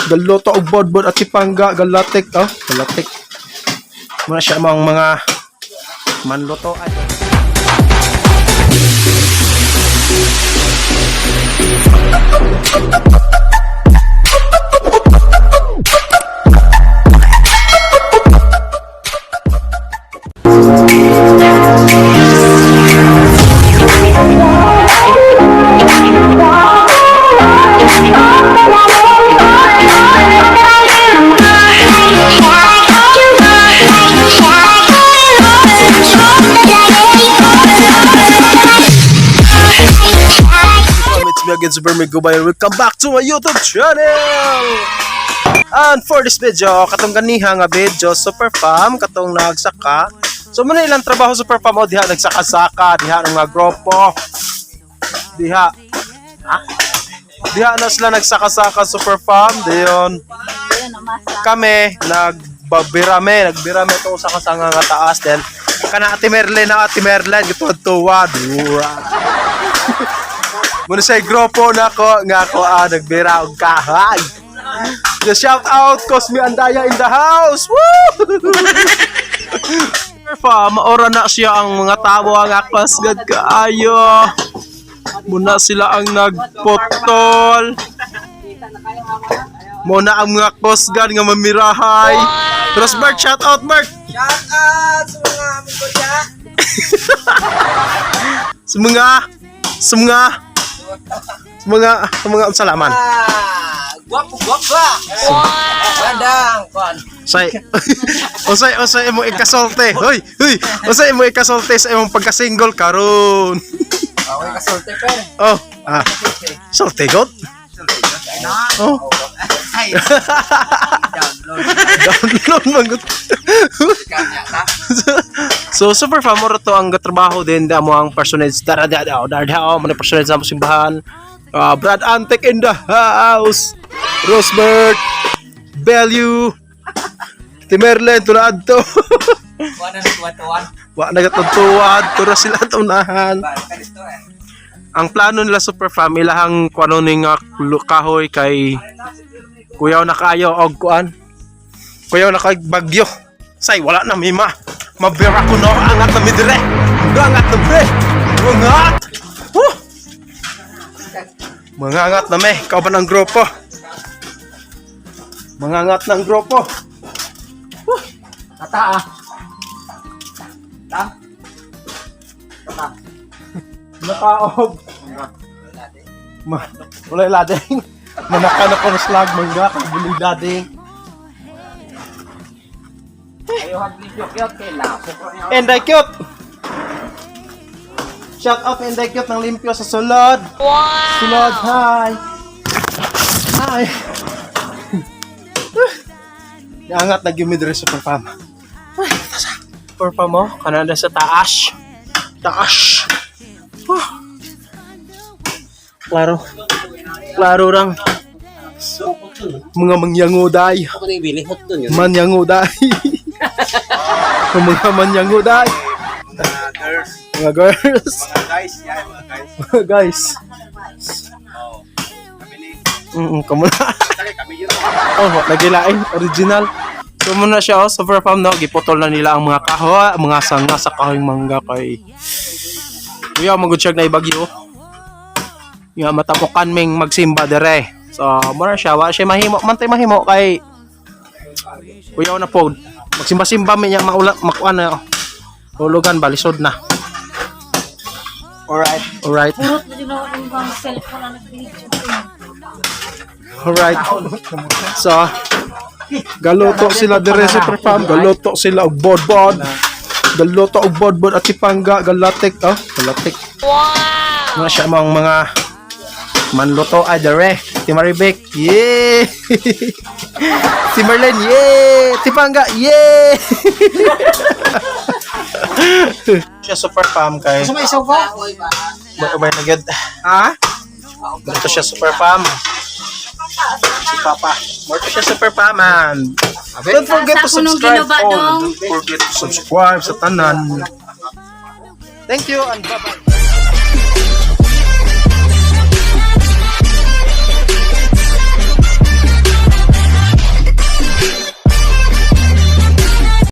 Galuto og bodbod at tipangga galatik, oh, galatik. Muna siya among mga manluto ay. It's me again, Super Migo Bayer. Welcome back to my YouTube channel! And for this video, katong ganiha nga video, Super Fam, katong nagsaka. So muna ilang trabaho, Super Fam, o diha nagsaka-saka, diha ng mga grupo. Diha. Ha? Diha na sila nagsaka-saka, Super Fam, diyon. Kami, nagbabirame, nagbirame itong saka-sanga nga taas. Then, kana Ate Merlin na Ate Merlin, gituwad-tuwad. Muna sa grupo na ko nga ko nagbira og kahay. The shout out Cosme Andaya in the house. Woo! Fa, maora na siya ang mga tao ang akas gad kaayo. Muna sila ang nagputol. Muna ang mga kosgan nga mamirahay. Rosbert, shout out Bert. Shout out sa mga amigo niya. Sa mga sa mga sa mga sa mga unsa laman. Ah, guwapo guwapa. Wow. Bandang kon. Say, usay usay imong ikasolte. Hoy, hoy, usay imong ikasolte sa imong pagka-single karon. Okay ka sulti per. Oh, ah, solte god. Oh, Ay. Download. download man gud. Kanya ta. So super famous to ang gatrabaho din da mo ang personage dara da da da da mo na personage sa simbahan. Ah, Brad Antek in the house. Rosebert Bellew Timerlen tulad to. Wala na tuwa-tuwan. Wa nagatugtuwad tura sila tunahan. Ba, kalisto eh. Ang plano nila, super fam, ilahang kuano ning kahoy kay kuyaw na kayo og kuan. Kuyaw na kay bagyo. Say wala na mi ma. Mabira ko no angat na mi dire. Angat na mi. Angat. Woo! Mangangat na mi. Kauban ang grupo. Mangangat ng grupo. Tata ah. Ta. Tata. Nakaog. Ma, wala lading. Manaka na ko slag mangga kay bulig lading. Ayo hag video cute kay la. Enday cute. Shout out Enday cute ng limpyo sa sulod. Wow. Sulod, hi. Hi. Naangat na gyud mi diri sa Super Fam. Ay, tasa. Super Fam mo, kanada sa taas. Taas. Oh. Klaro. Klaro rang. Mga mangyanguday. Ako na ibili hot dun yun. Manyanguday. Mga manyanguday. Mga girls, Mga girls. mga guys, yan, mga guys. Mga guys. Oh. Kami ni, Kamo na. sakay kami yun. Oh, nagilain. Original. So muna siya, oh, super fam, no? Giputol na nila ang mga kahoy, ang mga sanga sa kahoy mangga kay Kuya, magud siya na ibagyo. Nga matapukan ming magsimba dire. So, muna siya, wa siya mahimo, mantay mahimo kay Kuya na po. Magsimba-simba mi niya maula makuan na. Oh. Hulugan ba lisod na. Alright. Alright. Purot na din ako yung mga cellphone na nag-video. Alright. So, galuto sila dire sa fam, galuto sila og bodbod. Galuto og bodbod at tipangga, galatik, oh, galatik. Wow. Mga siya among mga manluto ay dire. Ti Maribek, yeah. Si Marlene, yeah. Tipangga, yeah. Siya super fam kay. Gusto mo isaw pa? Bay na gyud. Ha? Ito siya super fam. Si Papa. More to siya super fam, man. Don't forget to Sa kunong subscribe. ginuba All. dong. Don't forget to subscribe sa tanan. Thank you and bye-bye.